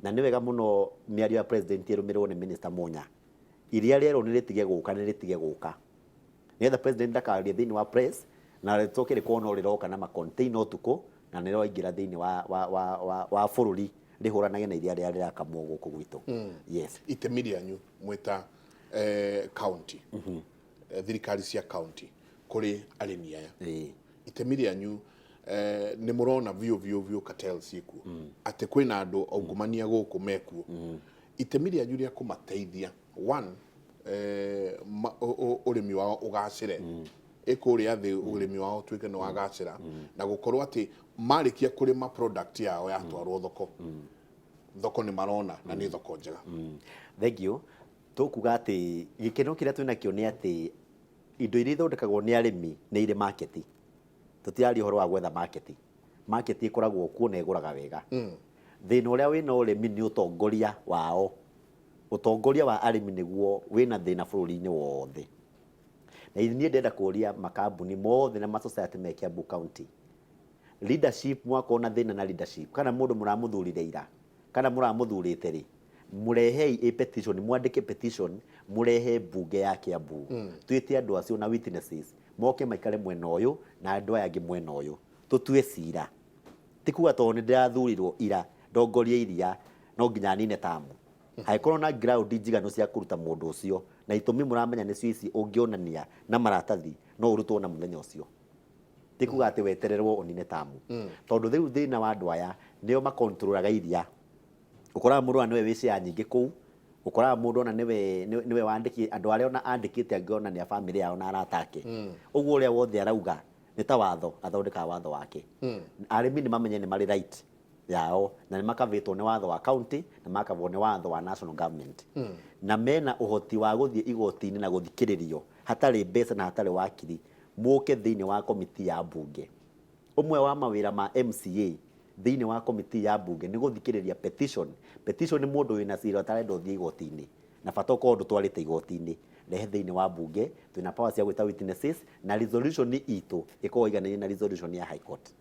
Na nĩ wega mũno mĩario ya president ĩrũmĩrĩrwo nĩ minister Munya. Iria rĩerwo nĩ rĩtige gũka, nĩ rĩtige gũka. Nĩgetha president ndakarie thĩinĩ wa press, na rĩcoke rĩkorwo no rĩroka na ma container ũtukũ, Na nĩ rĩraingĩra thĩinĩ wa bũrũri rĩhũranage na iria rĩrĩa rĩrakamwo gũkũ gwitũ. Yes. Itemi rĩanyu mwĩta county, thirikari cia county kũrĩ arĩmi aya, itemi rĩanyu, nĩ mũrona biũ biũ biũ cartel ciĩkuo, atĩ kwĩna andũ aungumania gũkũ mekuo. Itemi rĩanyu rĩa kũmateithia, one, ũrĩmi wao ũgacĩre ĩkũrĩa thĩ, ũrĩmi wao ũtuĩke nĩ wagacĩra, na gũkorwo atĩ marĩkia kũrĩma product yao yatwarwo thoko, thoko nĩ marona na nĩ thoko njega. Thank you. Tũkuga atĩ gĩkeno kĩrĩa twĩnakĩo nĩ atĩ indo iria ithondekagwo nĩ arĩmi nĩ irĩ market. Tũtiraria ũhoro wa gwetha market. Market ĩkoragwo kuo na ĩgũraga wega. Thĩna ũrĩa wĩna ũrĩmi nĩ ũtongoria wao. Ũtongoria wa arĩmi nĩguo wĩna thĩna bũrũri-inĩ wothe. Na niĩ ndĩrenda kũria makambuni mothe na ma society me Kiambu County. Leadership, mwakorwo na thĩna na leadership, kana mũndũ mũramũthurire ira, kana mũramũthurĩte rĩ, mũrehei a petition, mwandĩke petition, mũrehe mbunge ya Kiambu. Twĩte andũ acio na witnesses, moke maikare mwena ũyũ na andũ aya angĩ mwena ũyũ. Tũtue cira. Ti kuga tondũ nĩ ndĩrathurirwo ira ndongorie iria no nginya nine tamu. Angĩkorwo na ground njiganu cia kũruta mũndũ ũcio na itũmi mũramenya nĩcio ici ũngĩonania na maratathi, no ũrutwo na mũthenya ũcio. Ti kuga atĩ wetererwo ũnine tamu. Tondũ rĩu thĩna wa andũ aya nĩo makontrolaga iria. Ũkoraga mũndũ ona nĩwe wĩ share nyingĩ kũu, ũkoraga mũndũ ona nĩwe wandĩkĩte andũ arĩa ona andĩkĩte angĩ ona nĩ a bamĩrĩ yao na arata ake. Ũguo ũrĩa wothe arauga nĩ ta watho, athondekaga watho wake. Arĩmi nĩ mamenye nĩ marĩ right yao na nĩ makavĩtwo nĩ watho wa county na makavwo nĩ watho wa national government. Na mena ũhoti wa gũthiĩ igoti-inĩ na gũthikĩrĩrio hatarĩ mbeca na hatarĩ wakiri, mũke thĩinĩ wa komiti ya mbunge. Ũmwe wa mawĩra ma MCA thĩinĩ wa komiti ya mbunge nĩ gũthikĩrĩria petition. Petition nĩ mũndũ wĩna cira ũtarenda ũthiĩ igoti-inĩ, na bata ũkorwo ndũtwarĩte igoti-inĩ, rehe thĩinĩ wa mbunge. Twĩna power cia gwĩta witnesses na resolution itũ ĩkoragwo ĩiganaine na resolution ya High Court.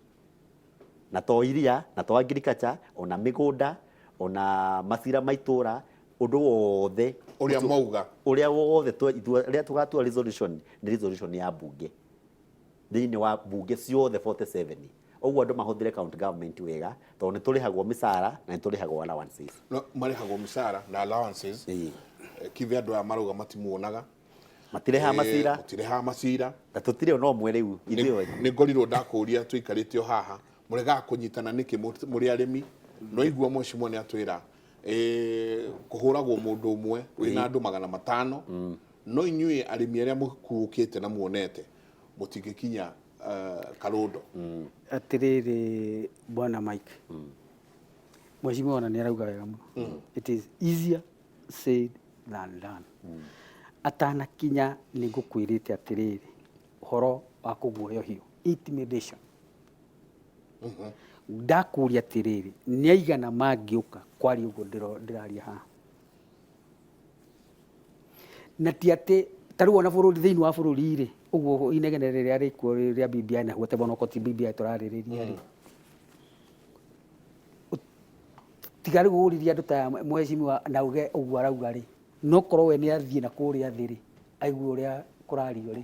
Na to iria na to agriculture, ona mĩgũnda, ona macira ma itũra, ũndũ wothe ũrĩa mwauga. Ũrĩa wothe rĩrĩa tũgatua resolution, nĩ resolution ya mbunge thĩinĩ wa mbunge ciothe 47. Ũguo andũ mahũthĩre county government wega, tondũ nĩ tũrĩhagwo mĩcara na nĩ tũrĩhagwo allowances. No marĩhagwo mĩcara na allowances. Kive andũ aya marauga matimuonaga. Matirehaga macira. Matirehaga macira. Na tũtirĩ ona ũmwe rĩu ithuĩ. Nĩ ngorirwo ndakũria tũikarĩte o haha, mũregaga kũnyitana nĩkĩ mũrĩ arĩmi? No igua mheshimiwa nĩ atwĩra kũhũragwo mũndũ ũmwe wĩna andũ 500, no inyuĩ arĩmi arĩa mũkuũkĩte na muonete mũtingĩkinya karũndo. Atĩrĩrĩ, bwana Mike, mheshimiwa ona nĩ arauga wega mũno, it is easier said than done. Atanakinya nĩ ngũkwĩrĩte atĩrĩrĩ, ũhoro wa kũguoyohio, intimidation, ndakũria atĩrĩrĩ, nĩ aigana mangĩũka kwaria ũguo ndĩraria haha? Na ti atĩ ta rĩu ona bũrũri, thĩinĩ wa bũrũri rĩ, ũguo inegene rĩrĩa rĩkuo rĩa BBI, na whatever, onokorwo ti BBI tũrarĩrĩria rĩ, tiga rĩu ũririe andũ ta mheshimiwa na uge ũguo arauga rĩ, no korwo we nĩ athiĩ na kũrĩa thĩ rĩ, aigue ũrĩa kũrario rĩ,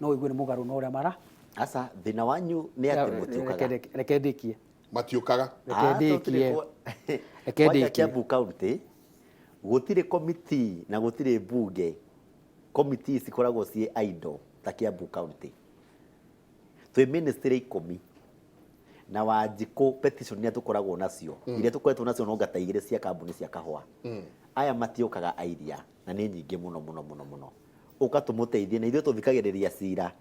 no ũigue nĩ mũgarũ na ũrĩa mara. Aca, thĩna wanyu nĩ atĩ mũtiũkaga. Reke ndĩkie. Matiũkaga. Reke ndĩkie, reke Kwanja ndĩkie. Kiambu County gũtirĩ komiti na gũtirĩ mbunge, komiti cikoragwo ciĩ idle ta Kiambu County. Twĩ ministry 10 na Wanjikũ, petition iria tũkoragwo nacio, iria tũkoretwo nacio no ngata igĩrĩ cia kambuni cia kahũa. Aya matiũkaga airia na nĩ nyingĩ mũno mũno mũno mũno. Ũka tũmũteithie na ithuĩ tũthikagĩrĩria cira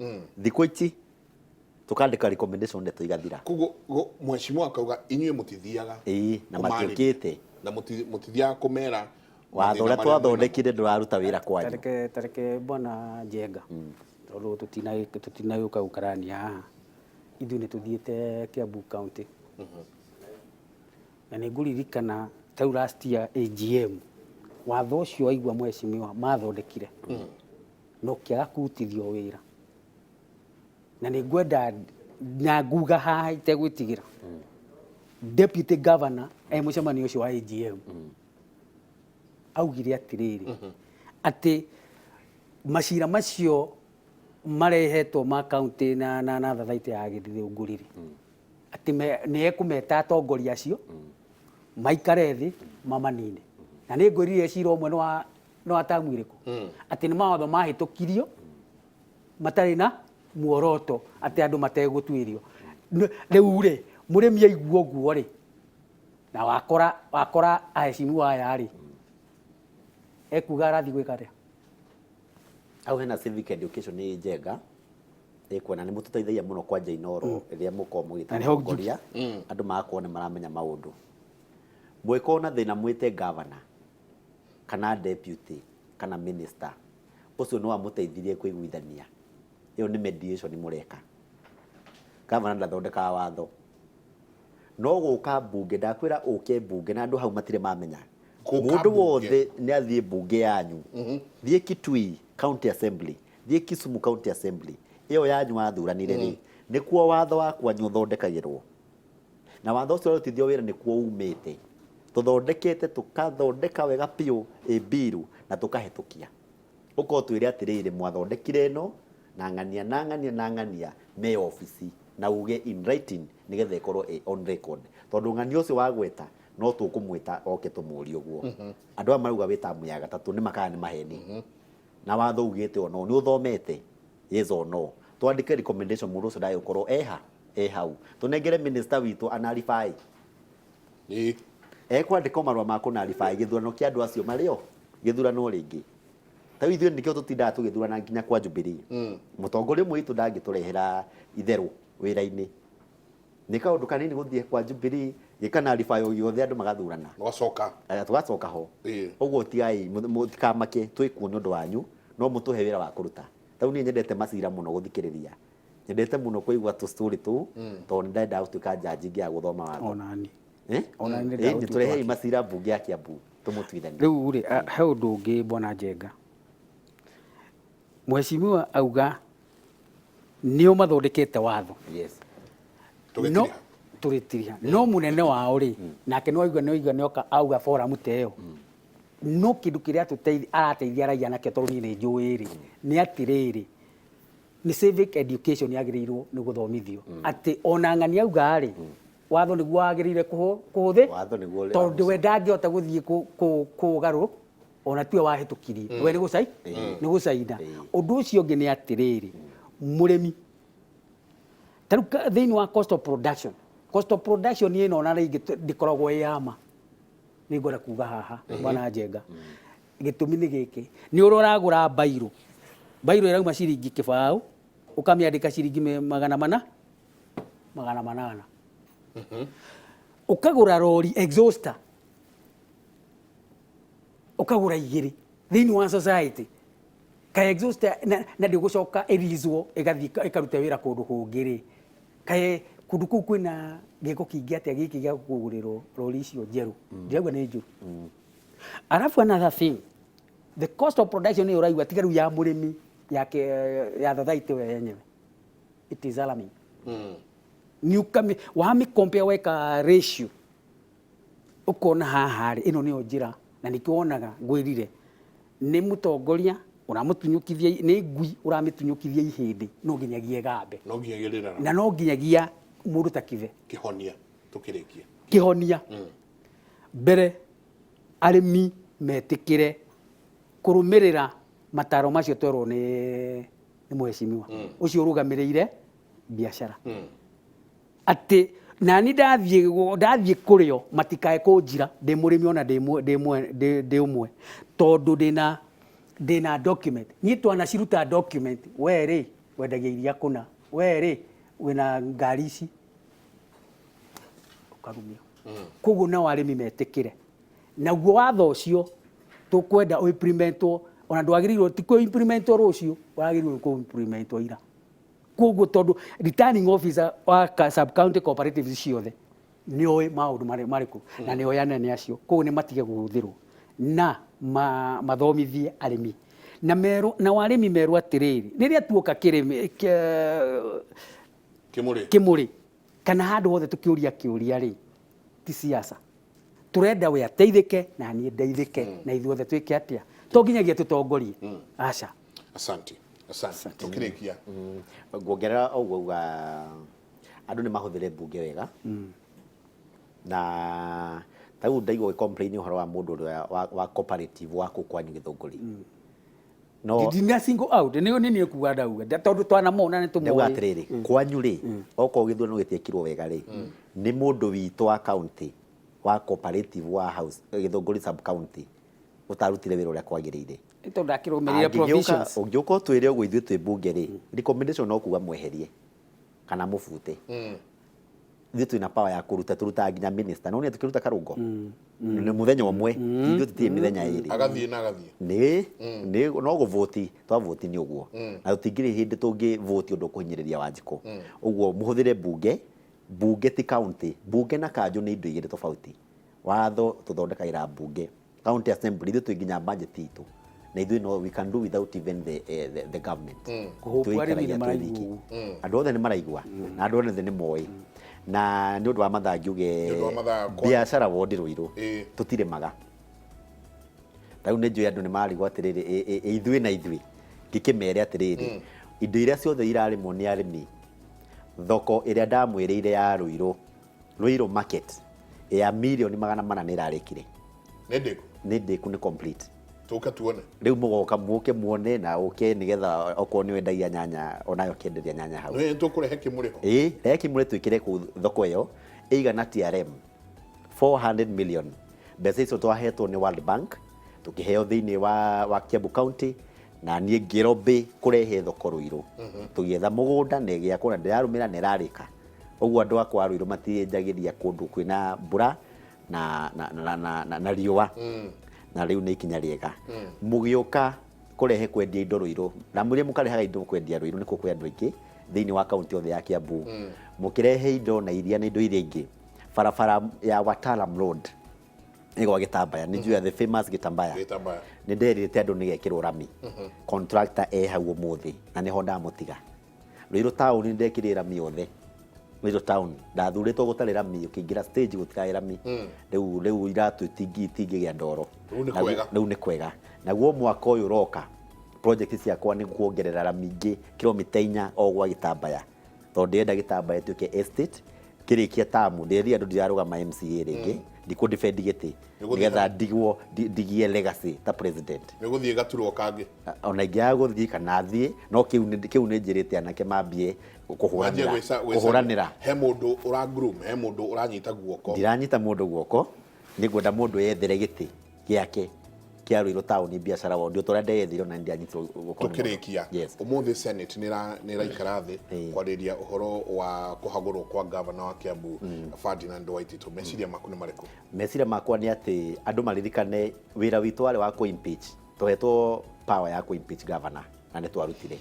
thikũ ici, tũkandĩka recommendation ndeto igathira. Koguo mheshimiwa akauga inyuĩ mũtithiaga Ĩĩ, na kũmarĩria. Matiũkĩte. Na mũtithiaga kũmera watho mathĩna ũrĩa marĩa twathondekire ndũraruta wĩra kwanyu. Tareke bwana Njenga, tondũ tũtinagĩũka gũkarania haha, ithuĩ nĩ tũthiĩte Kiambu County na nĩ ngũririkana ta rĩu last year AGM, watho ũcio waigua mheshimiwa mathondekire na ũkĩaga kũrutithio wĩra, na nĩ ngwenda na nguga haha itegwĩtigĩra, deputy governor e mũcemanio ũcio wa AGM augire atĩrĩrĩ, atĩ macira macio Marehetwo ma kaunti na thathaitĩ ya Gĩthũngũri rĩ, atĩ nĩ ekũmeta atongoria acio maikare thĩ mamanine. Na nĩ ngwĩrire cira ũmwe nĩ wa tamu ĩrĩkũ, atĩ nĩ mawatho mahĩtũkirio matarĩ na muoroto, atĩ andũ mategũtuĩrio. Rĩu rĩ, mũrĩmi aigua ũguo rĩ, na wakora aheshimiwa aya rĩ, ekuga arathiĩ gwĩka atĩa? Hau hena civic education nĩ njega ĩkuona nĩ mũtũteithagia mũno kwanja Inoro rĩrĩa mũkorwo mũgĩta Na nĩho atongoria, andũ magakorwo nĩ maramenya maũndũ. Mũngĩkorwo na thĩna, mwĩte governor kana deputy kana minister ũcio no amũteithirie kũiguithania. Ĩyo nĩ mediation mũreka. Governor ndathondekaga watho, no gũka mbunge, ndakwĩra ũke mbunge na andũ hau matirĩ mamenya. Gũka Mũndũ mbunge. Wothe nĩ athiĩ mbunge yanyu, thiĩ Kitui County Assembly, thiĩ Kisumu County Assembly ĩyo yanyu wathuranire rĩ, nĩkuo watho wa kwanyu ũthondekagĩrwo, na watho ũcio ũrarutithio wĩra nĩkuo umĩte. Tũthondekete, tũkathondeka wega biũ ĩ bill na tũkahĩtũkia. Ũkorwo twĩre atĩrĩrĩ, mwathondekire ĩno na ng'ania na ng'ania na ng'ania me obici, na uge in writing nĩgetha ĩkorwo ĩ on record, tondũ ng'ania ũcio wagweta no tũkũmwĩta oke tũmũrie ũguo. Andũ aya marauga wĩ tamu ya gatatũ nĩ makaga nĩ maheni, na watho ugĩte ono nĩ ũthomete, yes or no? Twandĩke recommendation, mũndũ ũcio ndagĩkorwo eha e hau, tũnengere minister witũ anarifai. Ekwandĩka marũa ma kũnarify gĩthurano kĩa andũ acio marĩo gĩthurano rĩngĩ. Ta rĩu ithuĩ nĩkĩo tũtindaga tũgĩthurana nginya kwa Jubilee. Mũtongoria ũmwe witũ ndangĩtũrehera itherũ wĩra-inĩ. Nĩ kaũndũ kanini gũthiĩ kwa Jubilee gĩkanarify o gĩothe, andũ magathurana. Ũgacoka. Tũgacoka ho. Ũguo tigai, mũtikamake, twĩkuo nĩ ũndũ wanyu, no mũtũhe wĩra wa kũruta. Ta rĩu niĩ nyendete macira mũno gũthikĩrĩria, nyendete mũno kũigua tũ story tũu, tondũ nĩ ndendaga gũtuĩka jaji ngĩaga gũthoma watho. Onani. Eh? Ona nĩ nĩ tũrehei macira mbunge ya Kiambu tũmũtuithanie. Rĩu rĩ, he ũndũ ũngĩ, bwana Njenga. Mheshimiwa auga nĩo mathondekete watho. Tũgĩtiriha. No tũrĩtiriha, no mũnene wao rĩ, nake nĩwaigua nĩoka auga forum ta ĩyo, no kĩndũ kĩrĩa arateithia raia nakĩo, tondũ niĩ nĩ njũĩ rĩ, nĩ atĩrĩrĩ, nĩ civic education yagĩrĩirwo nĩ gũthomithio, atĩ ona ng'ani auga rĩ, watho nĩguo wagĩrĩire kũhũthĩ Watho nĩguo ũrĩa tondũ we ndangĩhota gũthiĩ kũgarũ ona tiwe wahĩtũkirie, we nĩ gũcaina. Ũndũ ũcio ũngĩ nĩ atĩrĩrĩ, mũrĩmi ta rĩu thĩinĩ wa cost of production, cost of production ĩno na rĩngĩ ndĩkoragwo ĩ ya ma. Nĩ ngwenda kuga haha, bwana Njenga, gĩtũmi nĩ gĩkĩ: nĩ ũrĩa ũragũra bairũ, bairũ ĩrauma ciringi 20, ũkamĩandĩka ciringi 400, 800. Ũkagũra rori exhauster, ũkagũra igĩrĩ thĩinĩ wa society ka exhauster, na ndĩgũcoka ĩrizwo ĩgathiĩ ĩkaruta wĩra kũndũ kũngĩ rĩ, kaĩ kũndũ kũu kwĩna gĩko kĩingĩ atĩa gĩkĩ gĩa kũgũrĩrwo rori icio njerũ? Ndĩrauga nĩ njũru. Alafu another thing, the cost of production ĩyo ũraigua, tiga rĩu ya mũrĩmi, yake ya thothaitĩ we yenyewe, it is alarming. Nĩ ũkami wamĩ compare, weka ratio, ũkona haha rĩ, ĩno nĩyo njĩra, na nĩkĩo wonaga ngwĩrire nĩ mũtongoria ũramũtunyũkithia, nĩ ngui ũramĩtunyũkithia ihĩndĩ, no nginyagia ĩgambe. No nginyagia rĩrara. Na no nginyagia mũndũ ta Kibe. Kĩhonia tũkĩrĩkie. Kĩhonia mbere, arĩmi metĩkĩre kũrũmĩrĩra mataro macio twerwo nĩ mheshimiwa ũcio ũrũgamĩrĩire biacara, atĩ nani ndathiĩ kũrĩo matikae kũnjira ndĩ mũrĩmi ona ndĩ ũmwe, tondũ ndĩna document. Niĩ twanaciruta document, we rĩ wendagia iria kũna, we rĩ wĩna ngari ici, ũkarumio. Koguo nao arĩmi metĩkĩre naguo watho ũcio tũkwenda ũimplementwo, ona ndwagĩrĩirwo ti kũ-implementwo rũciũ, wagĩrĩirwo nĩ kũ-implementwo ira. Koguo tondũ returning officer wa sub county cooperatives ciothe nĩ oĩ maũndũ marĩkũ na nĩ oĩ anene acio, koguo nĩ matige kũhũthĩrwo na mathomithie arĩmi na merwo, nao arĩmi merwo atĩrĩrĩ, rĩrĩa tuoka kĩrĩmi Kĩmũrĩ. Kĩmũrĩ kana handũ hothe tũkĩũria kĩũria rĩ, ti siasa turenda, we ateithĩke na niĩ ndeithĩke na ithuothe twĩke atĩa, to nginyagia tũtongorie, aca. Asante. Asante. Tũkĩrĩkia. Nguongerera o ũguo uga andũ nĩ mahũthĩre mbunge wega na ta rĩu ndaigua ũgĩ complain ũhoro wa mũndũ ũrĩa wa cooperative wa kũu kwanyu Gĩthũngũri, no Ndina single out nĩ nĩ kuga ndauga tondũ twanamona nĩ ndauga tũmoĩ. Atĩrĩrĩ, kwanyu rĩ, okorwo gĩthurano gĩtiekirwo wega rĩ, nĩ mũndũ witũ wa county wa cooperative wa house Gĩthũngũri sub county ũtarutire wĩra ũrĩa kwagĩrĩire. Nĩ tondũ akĩrũmĩrĩire provisions. Ũngĩũka ũtwĩre ũguo ithuĩ twĩ mbunge rĩ, recommendation no kuga mweherie kana mũbute. Ithuĩ twĩna power ya kũruta, tũrutaga nginya minister. No nĩ tũkĩruta Karũngo nĩ mũthenya ũmwe, ithuĩ tũtirĩ mĩthenya ĩrĩ. Agathiĩ na agathiĩ. Nĩ no gũvoti twavoti nĩ ũguo, na tũtingĩrĩ hĩndĩ tũngĩvoti ũndũ ũkũhinyĩrĩria Wanjikũ. Ũguo mũhũthĩre mbunge. Mbunge ti county, mbunge na kanjũ nĩ indo igĩrĩ tofauti. Watho tũthondekagĩra mbunge, county assembly ithuĩ twĩ nginya budget itũ na ithuĩ no we can do without even the government. Kũhũpwo arĩmi Twĩikaragia nĩ twĩ maraigua wiki. ũguo. Andũ othe nĩ maraigua na andũ othe nĩ moĩ, na nĩ ũndũ wa mathaa njuge Nĩ ũndũ wa mathaa biacara wondi Rũirũ tũtirĩmaga. Rĩu nĩ njũĩ andũ nĩ marigwo atĩrĩrĩ, ĩ ithuĩ na ithuĩ ngĩkĩmere atĩrĩrĩ, indo iria ciothe irarĩmwo nĩ arĩmi, thoko ĩrĩa ndamwĩrĩire ya Rũirũ, Rũirũ market ya mirioni 400 nĩ ĩrarĩkire. Nĩ ndĩku? Nĩ ndĩku, nĩ complete. Tũke tuone. Rĩu mũgoka mũke muone na ũke nĩgetha okorwo nĩ wendagia nyanya onayo ũkĩenderia nyanya hau. Nĩ tũkũrehe kĩmũrĩho. Ĩĩ, rehe kĩmũrĩ twĩkĩre kũu thoko ĩyo ĩigana TRM 400 million. Mbeca icio twahetwo nĩ World Bank, tũkĩheo thĩinĩ wa Kiambu County, na niĩ ngĩrobĩ kũrehe thoko Rũirũ. Tũgĩetha mũgũnda na ĩgĩakwo na ndĩrarũmĩra na ĩrarĩka. Ũguo andũ akwa a Rũirũ matienjagĩria kũndũ kwĩna mbura na riũa, na rĩu nĩ ikinya rĩega mũgĩũka kũrehe kwendia indo Rũirũ, na mũrĩa mũkarehaga indo kwendia Rũirũ nĩkuo kwĩ andũ aingĩ thĩinĩ wa kaunti yothe ya Kiambu. Mũkĩrehe indo na iria na indo iria ingĩ, barabara ya Watalam Road ĩgwa Gĩtambaya, nĩ njũĩ the famous Gĩtambaya. Gĩtambaya. Nĩ nderĩte andũ nĩ gekĩrwo rami, contractor e hau ũmũthĩ na nĩho ndamũtiga. Rũirũ town nĩ ndekĩrire rami yothe. Rũirũ town ndathurĩtwo gũtarĩ rami, ũkĩingĩra stage gũtirarĩ rami. Rĩu iratũ itingĩgĩa ndoro. Rĩu nĩ kwega. Rĩu nĩ kwega. Naguo mwaka ũyũ ũroka project ciakwa nĩ kuongerera rami ingĩ kilomita 4 o gwa Gĩtambaya, tondũ ndĩrenda Gĩtambaya ĩtuĩke estate. Kĩrĩkia tamu ndĩrerire andũ ndirarũgama MCA rĩngĩ, ndikũ defend gĩtĩ Nĩgũthiĩ nĩgetha ndigwo ndigie legacy ta president. Nĩ gũthiĩ gaturwa kangĩ. Ona ingĩaga gũthiĩ kana thiĩ, no kĩu nĩ njĩrĩte anake mambie Manjie kũhũranĩra kũhũranĩra. He mũndũ ũra groom, he mũndũ ũranyita guoko? Ndiranyita mũndũ guoko, nĩ ngwenda mũndũ yethere gĩtĩ gĩake kĩa Rũirũ taũni biacara wondi o ta ũrĩa ndeyethire ona ndianyitirwo guoko nĩ mũndũ. Tũkĩrĩkia, ũmũthĩ Senate nĩ ĩraikara thĩ kwarĩria ũhoro wa kũhagũrwo kwa gavana wa Kiambu Ferdinand Waititu. Meciria maku nĩ marĩkũ? Meciria makwa nĩ atĩ andũ maririkane wĩra witũ warĩ wa kũ-impeach, tũhetwo power ya kũ-impeach governor na nĩ twarutire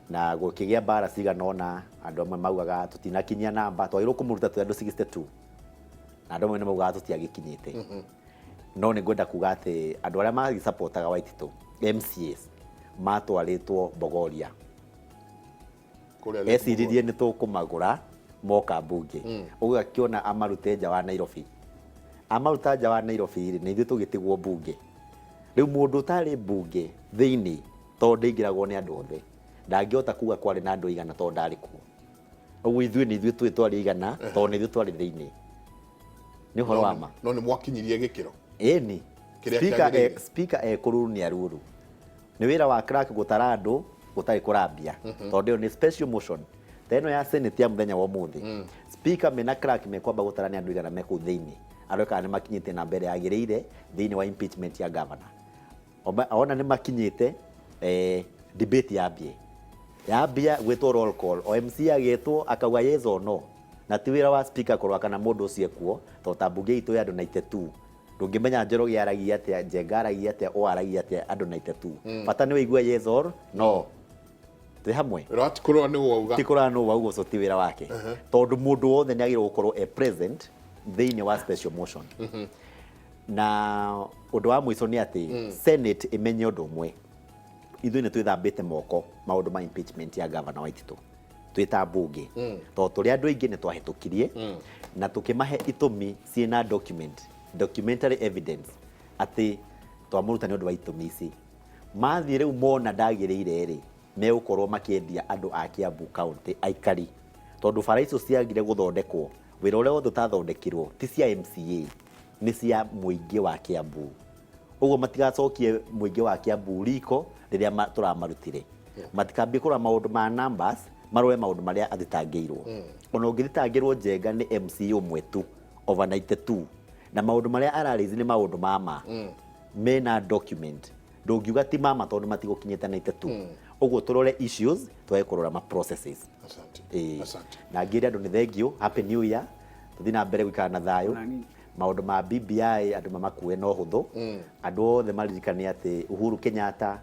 na gũkĩgĩa mbara cigana ũna. Andũ amwe maugaga tũtinakinyia namba twagĩrĩirwo kũmũruta twĩ andũ 62, na andũ amwe nĩ maugaga tũtiagĩkinyĩte. No nĩ ngwenda kuga atĩ andũ arĩa magĩsapotaga Waititu, MCAs, matwarĩtwo Bogoria. Kũrĩa Lake Eciririe nĩ tũkũmagũra moka mbunge, ũguo akĩona amarute nja wa Nairobi. Amaruta nja wa Nairobi rĩ, na ithuĩ tũgĩtigwo mbunge. Rĩu mũndũ ũtarĩ mbunge thĩinĩ, tondũ ndĩingĩragwo nĩ andũ othe, ndangĩhota kuga kwarĩ na andũ aigana tondũ ndarĩ kuo. Ũguo ithuĩ nĩ ithuĩ tũĩ twarĩ igana tondũ nĩ ithuĩ twarĩ thĩinĩ. Nĩ ũhoro wa ma. No nĩ mwakinyirie gĩkĩro Ĩni. kĩrĩa Speaker kĩagĩrĩire. Speaker ekũruru nĩ aruru. Nĩ wĩra wa clerk gũtara andũ gũtarĩ kũrambia, tondũ ĩyo nĩ special motion ta ĩno ya Senate ya mũthenya wa ũmũthĩ. Speaker mena clerk mekwamba gũtara nĩ andũ igana me kũu thĩinĩ, arore kana nĩ makinyĩte namba ĩrĩa yagĩrĩire thĩinĩ wa impeachment ya governor. Ona nĩ makinyĩte, debate yambie, yambia gwĩtwo roll call, o MC agetwo akauga yes or no, na ti wĩra wa speaker kũrora kana mũndũ ũcio ekuo, tondũ ta mbunge itũ ya andũ 92 ndũngĩmenya Njoroge aragia atĩa, Njenga aragia atĩa, o aragia atĩa andũ 92. Bata nĩ ũigue yes or no. Twĩ hamwe? Wĩra wa ti kũrora nĩ wauga. Ti kũrora nũ wauga, ũcio ti wĩra wake, tondũ mũndũ wothe nĩ agĩrĩirwo gũkorwo e present thĩinĩ wa special motion. Na ũndũ wa mũico nĩ atĩ Senate ĩmenye ũndũ ũmwe: ithuĩ nĩ twĩthambĩte moko maũndũ ma impeachment ya governor Waititu twĩ ta mbunge, tondũ tũrĩ andũ aingĩ nĩ twahĩtũkirie na tũkĩmahe itũmi ciĩna documentary evidence atĩ twamũruta nĩ ũndũ wa itũmi ici. Mathiĩ rĩu mona ndagĩrĩire rĩ, Megũkorwo makĩendia andũ a Kiambu County aikari, tondũ bara icio ciagire gũthondekwo, wĩra ũrĩa wothe ũtathondekirwo ti cia MCA, nĩ cia mũingĩ wa Kiambu. Ũguo matigacokie mũingĩ wa Kiambu riko rĩrĩa tũramarutire. Matikambie kũrora maũndũ ma numbers, marore maũndũ marĩa athitangĩirwo. Ona ũngĩthitangĩrwo Njenga nĩ MCA ũmwe tu over 92, na maũndũ marĩa ara raise nĩ maũndũ ma ma, mena document, ndũngiuga ti ma ma tondũ matigũkinyĩte 92. Ũguo tũrore issues, twage kũrora ma processes. Asante. Ĩĩ. Asante. Na ngĩre andũ nĩ thengiũ, happy new year, tũthiĩ na mbere gũikara na thayũ. Maũndũ ma BBI andũ mamakue no hũthũ. Andũ othe maririkane atĩ Uhuru Kenyatta,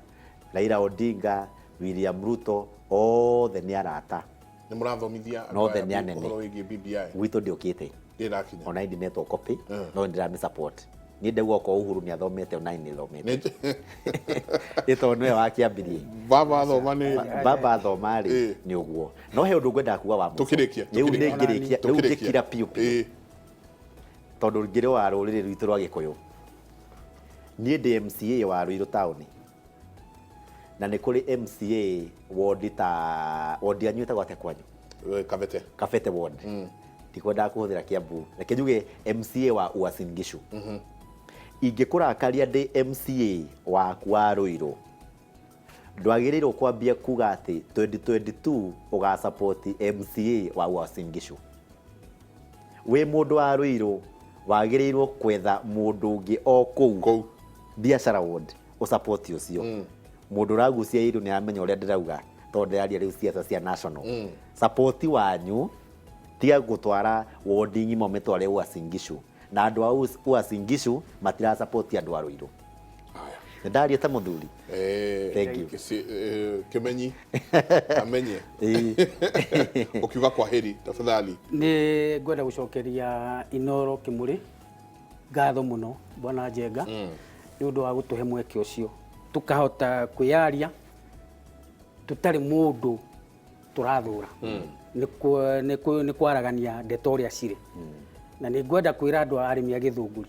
Raila Odinga, William Ruto othe nĩ arata. Nĩ mũrathomithia andũ Nothe aya nĩ anene. ũhoro wĩgiĩ BBI? Gwitũ ndĩũkĩte. Ndĩrakinya. Ona ndinetwo copy, no nĩ support. Niĩ ndauga okorwo Uhuru nĩ athomete, ona niĩ thomete. Ĩ tondũ nĩwe wakĩambirie. Baba athoma nĩ Baba athoma rĩ, nĩ ũguo. No he ũndũ ngwendaga kuga wa mũico. Tũkĩrĩkia, Rĩu tũkĩrĩkia. nĩ ngĩrĩkia, rĩu Tũkĩrĩkia. ngĩkira piũ piũ. Tondũ ngĩrĩ wa rũrĩrĩ rwitũ rwa Gĩkũyũ. Niĩ ndĩ MCA wa Ruiru taũni. Na nĩ kũrĩ MCA ward ta ward yanyu ĩtagwo atĩa kwanyu? Kabete. Kabete ward. Ndikwendaga kũhũthĩra Kiambu. Reke njuge MCA wa Uasin Gishu. Ingĩkũrakaria ndĩ MCA waku wa Ruiru, ndwagĩrĩirwo kwambia kuga atĩ 2022 ũgasupport MCA wa Uasin Gishu. Wĩ mũndũ wa Ruiru wagĩrĩirwo kwetha mũndũ ũngĩ o kũu Kũu. biacara ward ũsupport ũcio. Mũndũ ũragucia iru nĩ aramenya ũrĩa ndĩrauga, tondũ ndĩraria rĩu ciaca cia national. Support wanyu tiga gũtwara ward ng'ima ũmĩtware Uasin Gishu, na andũ a Uasin Gishu matira support andũ a Ruiru. Haya. Nĩ ndaria ta mũthuri. Thank you. Kĩmenyi amenye ũkiuga kwa heri tafadhali. Nĩ ngwenda gũcokeria Inoro Kĩmũrĩ ngatho mũno, Bwana Njenga, nĩ ũndũ wa gũtũhe mweke ũcio tũkahota kwĩyaria tũtarĩ mũndũ tũrathũra, nĩ kwaragania ndeto ũrĩa cirĩ. Na nĩ ngwenda kwĩra andũ a arĩmi a Gĩthũngũri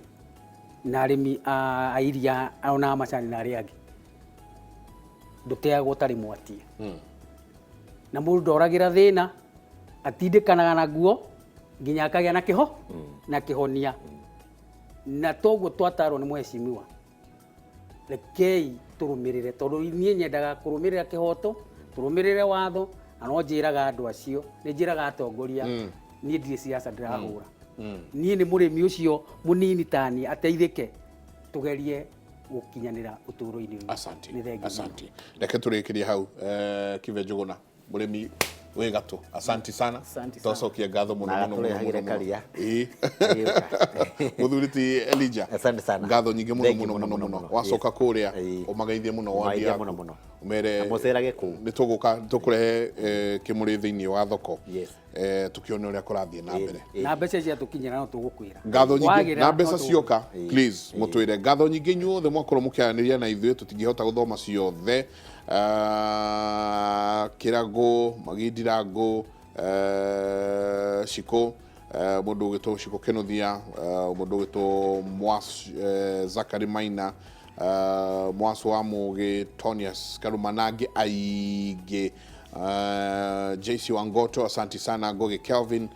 na arĩmi a iria ona a macani na arĩa angĩ, ndũteagwo ũtarĩ mwatie, na mũndũ ndoragĩra thĩna, atindĩkanaga naguo nginya akagĩa na kĩho na kĩhonia. Na toguo twatarwo nĩ mheshimiwa, rekei tũrũmĩrĩre, tondũ niĩ nyendaga kũrũmĩrĩra kĩhoto, tũrũmĩrĩre watho. Na no njĩraga andũ acio, nĩ njĩraga atongoria, niĩ ndirĩ siasa ndĩrahũra, niĩ nĩ mũrĩmi ũcio mũnini tani ateithĩke, tũgerie gũkinyanĩra ũtũũro-inĩ ũyũ. Asante. Nĩ thengiũ mũno. Asante. Reke tũrĩkĩrie hau. Kibe Njũgũna, mũrĩmi wĩ gatũ, asanti sana. Asante sana. Twacokia ngatho mũno Na mũno mũno agatũrehagĩre mũno mũno. karia. Ĩĩ. Ĩĩ. Mũthuri ti Elijah, Asante sana. ngatho nyingĩ mũno Thank you mũno mũno mũno mũno mũno. mũno. Wacoka Yes. kũrĩa Ĩĩ. ũmageithie mũno wandi Ũmageithie yaku. mũno mũno. Ũmere Na mũcerage kũu. nĩ tũgũka tũkũrehe kĩmũrĩ thĩinĩ wa thoko, Yes. tũkĩone ũrĩa kũrathiĩ na mbere. Na mbeca ciatũkinyĩra no tũgũkwĩra. Ngatho nyingĩ Wagĩra, na mbeca no tũgũkwĩra. cioka, please mũtwĩre. Ngatho nyingĩ inyuothe mwakorwo mũkĩaranĩria na ithuĩ, tũtingĩhota gũthoma ciothe. Kĩragũ Magindirangũ, Cikũ, mũndũ ũgĩtwo Cikũ Kĩnuthia, mũndũ ũgĩtwo Mwas, Zakari Maina, Mwasu wa Mũgĩ, Tonias Karuma na angĩ aingĩ, JC Wangoto, asanti sana. Ngogi Kelvin,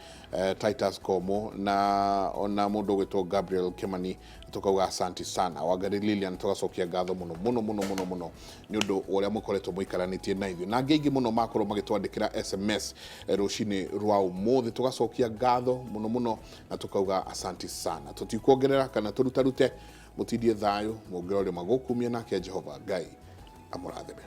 Titus Komo na ona mũndũ ũgĩtwo Gabriel Kimani, tukauga asanti sana. Wangari Lilian, tugacokia ngatho mũno mũno mũno mũno mũno nĩ ũndũ wa ũrĩa mũkoretwo mũikaranĩtie na ithuĩ, na angĩ aingĩ mũno makorwo magĩtwandĩkĩra SMS rũcinĩ rwa ũmũthĩ, tugacokia ngatho mũno mũno na tukauga asanti sana. Tũtikuongerera kana tũrutarute, mũtindie thayũ, mũngĩrorĩma gũkumia, nake Jehova Ngai amũrathime.